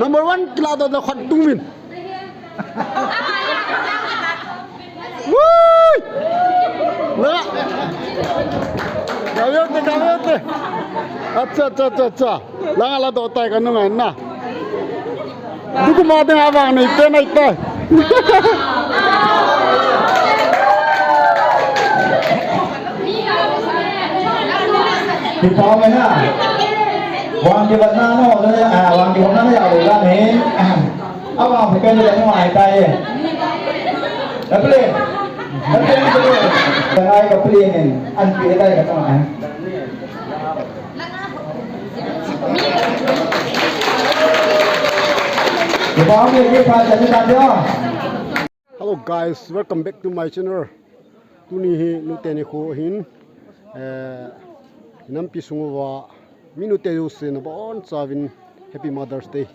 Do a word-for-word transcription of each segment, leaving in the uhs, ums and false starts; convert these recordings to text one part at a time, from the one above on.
Number one, kila to na khat tung min. Woo! Na. Gawe te, gawe te. Acha, acha, acha, acha. Langa la to tai ka nunga na. Duku ma te nga bang ni pe nai tai. Kipa mai ha. Wang kipa na no, ah, wang kipa na ya lo la ni. Awang pe pe ni no ai tai. Ka play. Ka play ni. Ka ai ka play ni. An pe tai ka ta. Kipa mai kipa ta ni ta. Hello guys, welcome back to my channel. Tuni hi nute nikho ahin, eh, nampi sunguva mi nute jouse nabonchauvin Happy Mother's Day.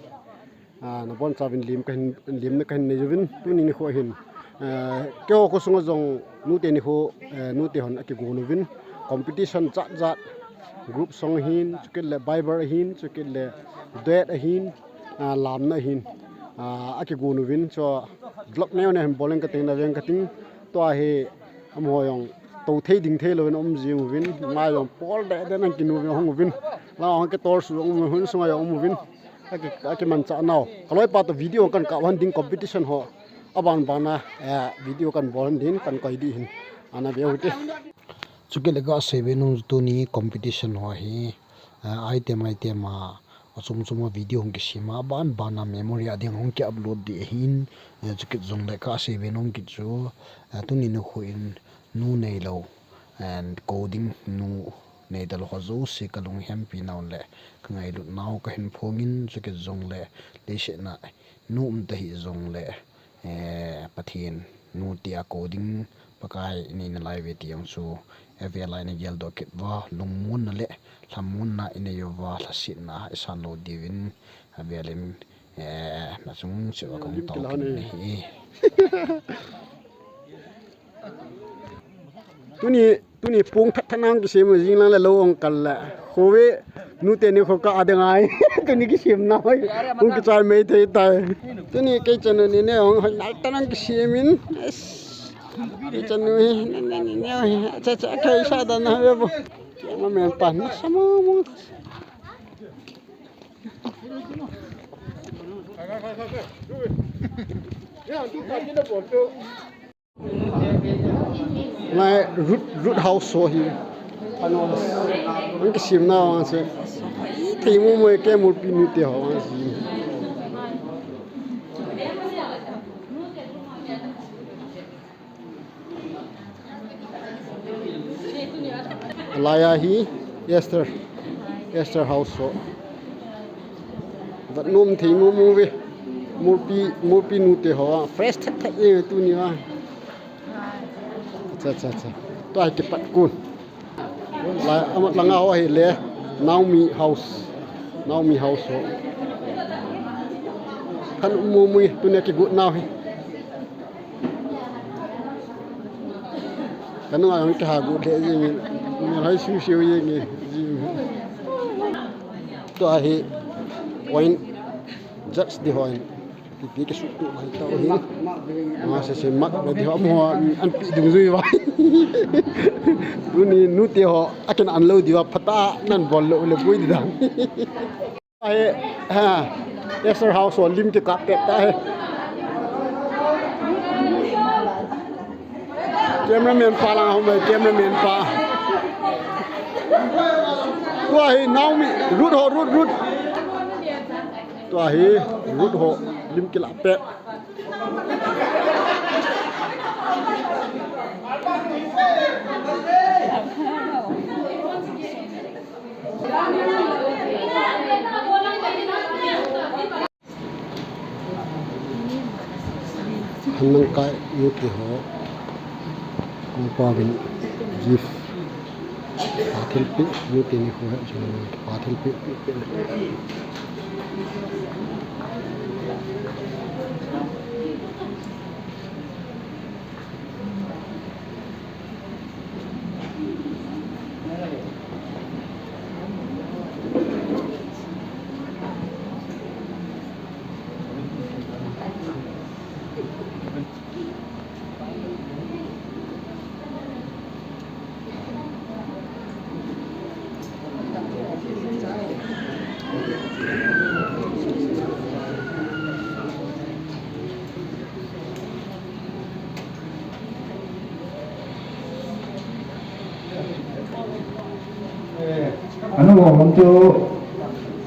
Ah, nabonchauvin lim kahin, limna kahin nei uvin, tuni nikho ahin, eh, keiho khosunga jong nute nikho, eh, nute hon akigon uvin, competition jat jat, group song ahin, chukit le Bible ahin, chukit le duet ahin, ah, lamna ahin, ah, akigon uvin, chu vlog neo neo hin bol inge kating, na veng kating, tua hi amaho jong tou thei ding thei louvin um jing uvin, ngai jong pol deh deh in kinu uvin hung uvin, la hung kitol su jong um uvin, hun sunga jong um uvin, aki, akimanchah nau. Ka loipa toh video kan kap hon ding competition ho, aban ban a, eh, video kan bol hon ding, kan koi ding ahin, ana veu hite. Chukit le kasei ve nom chu tuni competition ho hi, eh, item item a, achom chom a video hung kisem a, aban ban a memory a ding hung ki upload ding ahin, eh, chukit jongle kasei ve nom kit chu, eh, tuni nikho in nu neilou, and kou ding nu neitalou ho jouse kalunghempi nau le kangailut nau kahin phong in, chukit jongle leiset a nu um tahih jongle, eh, Pathen nu tia kou ding Pakai inei nalai uve ti jong chu, eh, avel a ina geldoh kit uva, lungmonna le lhamonna inei uva, lhasetna isan lou diuvin, avel in, eh, nachung cheh uva kahung tao kit in ahi. Tuni, tuni pung that that nang kisem jing lang le lou ong kal le. Khove, nute nikho ka ading ai. Tuni kisem na hoi. Pung kichai mei thei tai. Tuni kei chanu ni ne ong hoi nal ta nang kisem in. Yes. Kei chanu hi, ne, ne, ne, ne, hoi. Cha, cha, kei sa da na ve bo. Kei ma men pan na sa mo mo. Ngai root, root house ho hi. Ano, ang kisem na vang se. Thei mo mo ke Murpi nute ho vang se. Alai a hi Esther, Esther house ho. Vat nom thei mo mo ve. Murpi, Murpi nute ho a. Fresh that that e tuni a. Acha, acha, acha. Tua hi kipat kun. La, amat langa ho hi le. Naomi house. Naomi house ho. Kan mo mo tuni kigot nau hi. Kanu a jong kiha gu le jing in, mel hoi siu siu jing in, jing. Tua hi point judge di hon. Ipi kisuhtoh mai tau hin. Ma se se mat le di hon ho an pi dungjui uva. Tuni nute ho akin an lou di uva phatah a nan bol lou le pui di dan. Ahi, ha, Esther house ho lim kikap pet ta hi. Cameraman pa lang hung mai, cameraman pa. Tua hi Naomi, Ruth ho, Ruth, Ruth. Tua hi Ruth ho, lim kilah pet. Hanang kai nute ho. Kong pa vin gift. Pa thilpeh nute nikho he. Pa thilpeh, peh, peh. Anu, hung chu,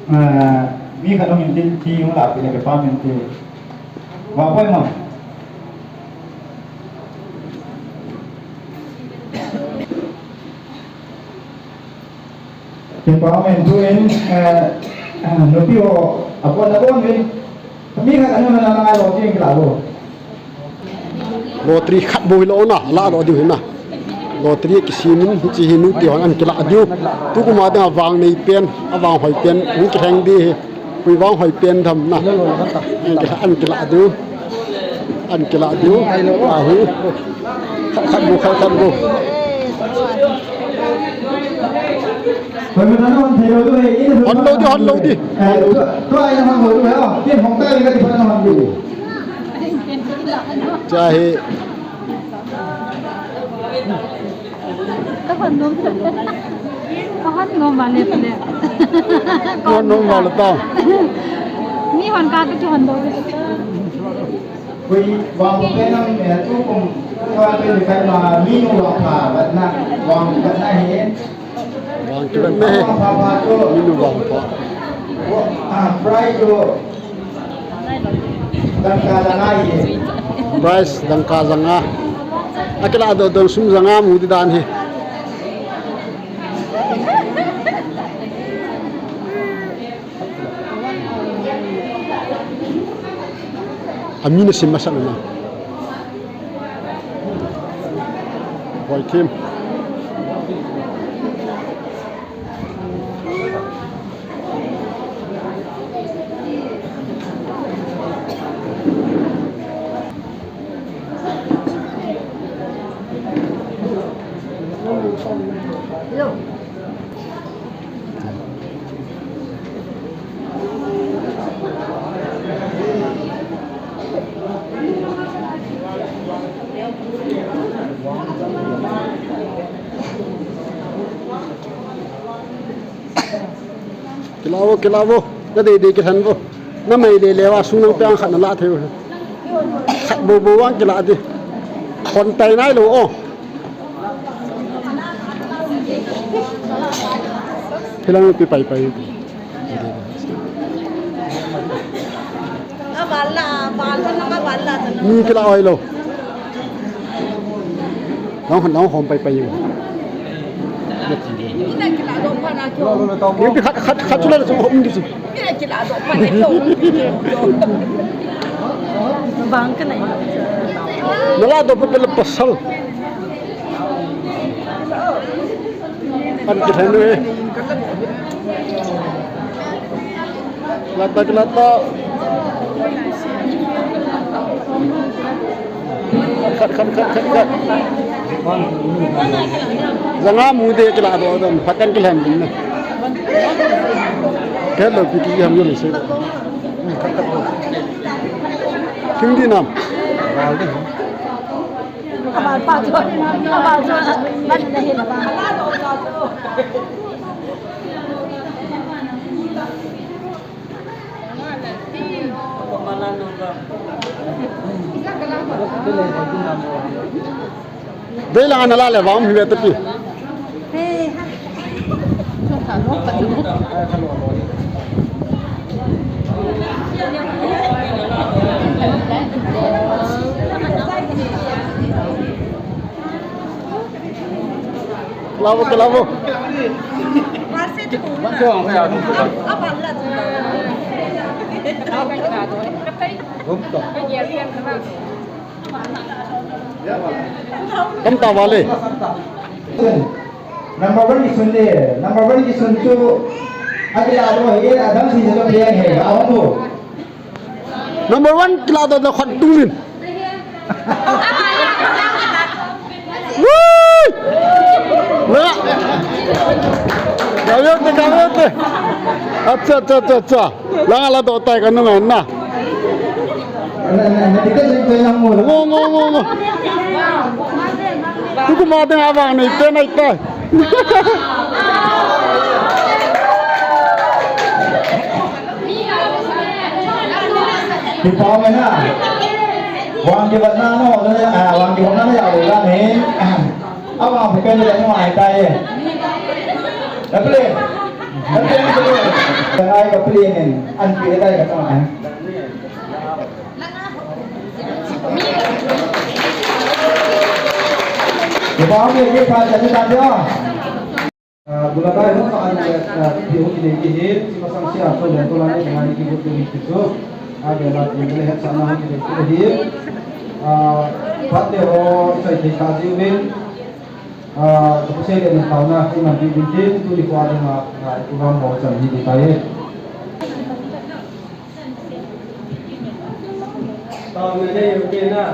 ah, mi khat hung in tin thi hung la pi le ke pa min ti. Wa poi ma. Tin pa min tu in, eh, nupi ho, apon apon min. Mi khat anu na na lo tin kila lo. Lottery khat bou hilou na, la lo diu hina. Lottery kisimin, hiche hi nupi hon ana kila diu. Tukum a dinga vang nei pen, avang hoi pen, hung kilheng di hi. Koi vang hoi pen tham na. Ana kila, ana kila diu. Ana kila diu. Ahi. Khat, khat bou, khat, khat bou. Hon lou di, hon lou di. Tua hi. Ka hon nom. Ka hon nom vale pale. Hon nom vale ta. Mi hon ka ka hon nom. Koi vang pen nam, eh, tukum, tua pen kai ma mi nu vang pha, vat na, vang, vat na hi. Vang kivet na he. Minu vang pha. Ah, prize chu dangka janga hi. Prize dangka janga. Akila doh doh sum janga mu di dan hi. Amin asim masa na. Boy team. Kila vo, kila vo. Na dei dei kilhen vo. Na mai le le va sung nang piang khat na la thei vo. Khat bou bou vang kila di. Kon tai nai lo o. Hilang pi pai pai. Mi kila oi lo. Nang hon, nang hom pai pai. Ni khat, khat, khat chu la chu hom di chu. Bang ka nai. Na la doh pa la pasal. An kilhen nu e. Lata, lata. Khat, khat, khat, khat, khat. Janga mu de kila doh dam, phat kan kilhen ding ne. Kelo pi ki ham yo le se. Khat, khat. King di nam. Abal pa chu, abal chu, ban na hi la ba. Dei lang ana la le vang hi ve ta pi. Lavo, lavo. Kam ta vale. Number one kisun de, number one kisun chu akila doh hi, adang si jo pia he, ahung ho. Number one kila doh doh khot tung min. Woo! Na. Kavete, kavete. Acha, acha, acha, acha. Langa la doh tai ka nunga na. Ngo, ngo, ngo, ngo. Tukum a dinga vang nei pen nai tai. Kipa mai na. Vang kivatna na ho na, ah, vang kivatna na ya lo la ni. Avang phe phe le na ai ta ye. Ka play. Ka play ni ka play. Ka ai ka play ni. An pi dai ka ta. Kipa mai kipa ta ni ta de. Ah, bula dai ho an, ah, pi ho ki dei ki hin, si masang sia so le to la ni ngai ki bu tu ni ki so. A be la tu le het sa na ho ki dei ki hin. Ah, pat te ho sai ki ta ji win. Ah, tu se le na ta na ki man bi bin tin tu ni kwa de ma, ah, tu ram ho chan hi di ta ye. Tao na le yo ke na.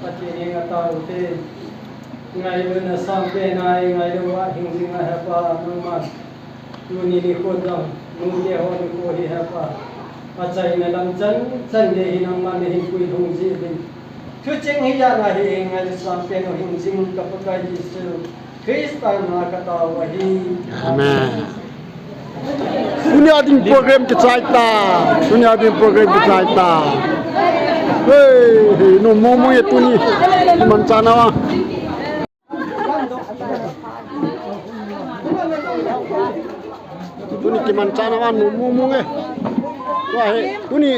Pathen henga tao te. Ngailutna sangpen a ngailutna hing jing a hepa nangman. Tuni nikho jong, nute ho nikho hi hepa. Achaina lam chan chan le hi nangman nahin puilhung jeh uvin. Thucheng hi jana hi ngailu sangpen u hing jing ka Pakai Jesu Christa na ka tao ahi. Amen. Tunia ding program kichai ta. Tunia ding program kichai ta. Hey, hey, nom mong mong e tuni. Kimanchah na va. Tuni kimanchah na va nom mong mong e. Tua hi, tuni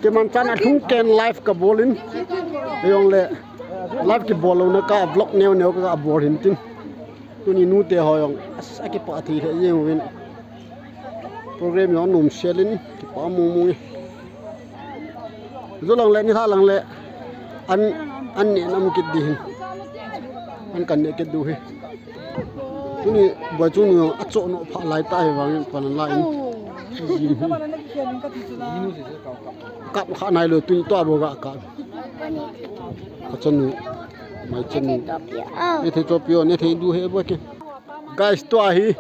kimanchah na lhung ken live ka bol in. Jong le live kibol louna ka vlog neo neo ka bol hin tin. Tuni nute ho jong, as, akipah thei lheh jeng uvin. Program jong nom sel in, kipa mong mong e. Jou lang le, nilhah lang le, an, an neh nam kit di hin. An kan neh kit diu hi. Tuni, boi chu nu jong, achoh noh pha lai ta hi vangin, pan lai in. Kap kha nai lou, tuni tua bou ga kap. Ka chanu, mai chanu. Ne thei chopi o, ne thei du he bo ke. Guys, tua hi.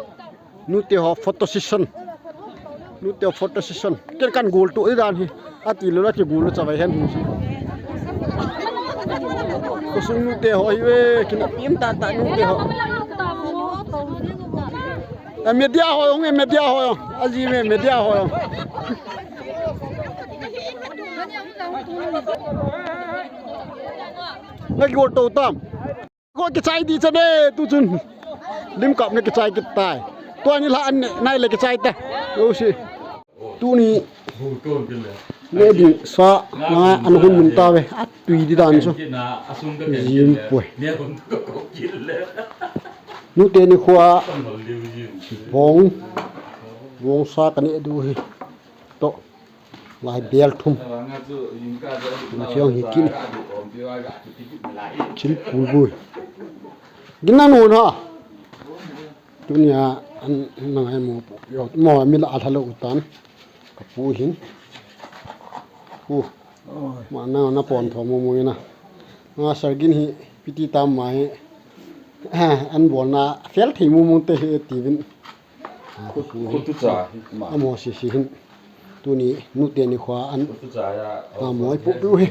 Nute ho photo session. Nute ho photo session. Ken kan gol tu dan hi. Ati lou la kigol lou chavai hen hu si. Khosung nute ho hi ve, kin apim tata nute ho. A media ho jong, e media ho jong. Aji me media ho jong. Na kigol to tam. Ko kichai di chane, tu chun. Lim kap na kichai kit tai. Tua nilhah an neh nai le kichai ta. Lo si. Tuni. Ne di sa na an hun mun ta ve. Atui di dan so. Jin poi. Nute nikho a. Bong. Bong sa ka neh diu hi. To. Lai bel thum. Tina siang hi kin. Chil pul bui. Gin na nun ha. Tunia an nang ai mo pu. Mo mi la al halo utan. Ka pu hin. Pu. Ma na na pon tho mo mo na. Nga sar gin hi piti tam ma hi. An bol na fel thei mo mo te hi ti vin. Khutu cha hi ma. Amo si si hin. Tuni nute nikho a an. Khutu cha ya. Amo ai pu pu hi.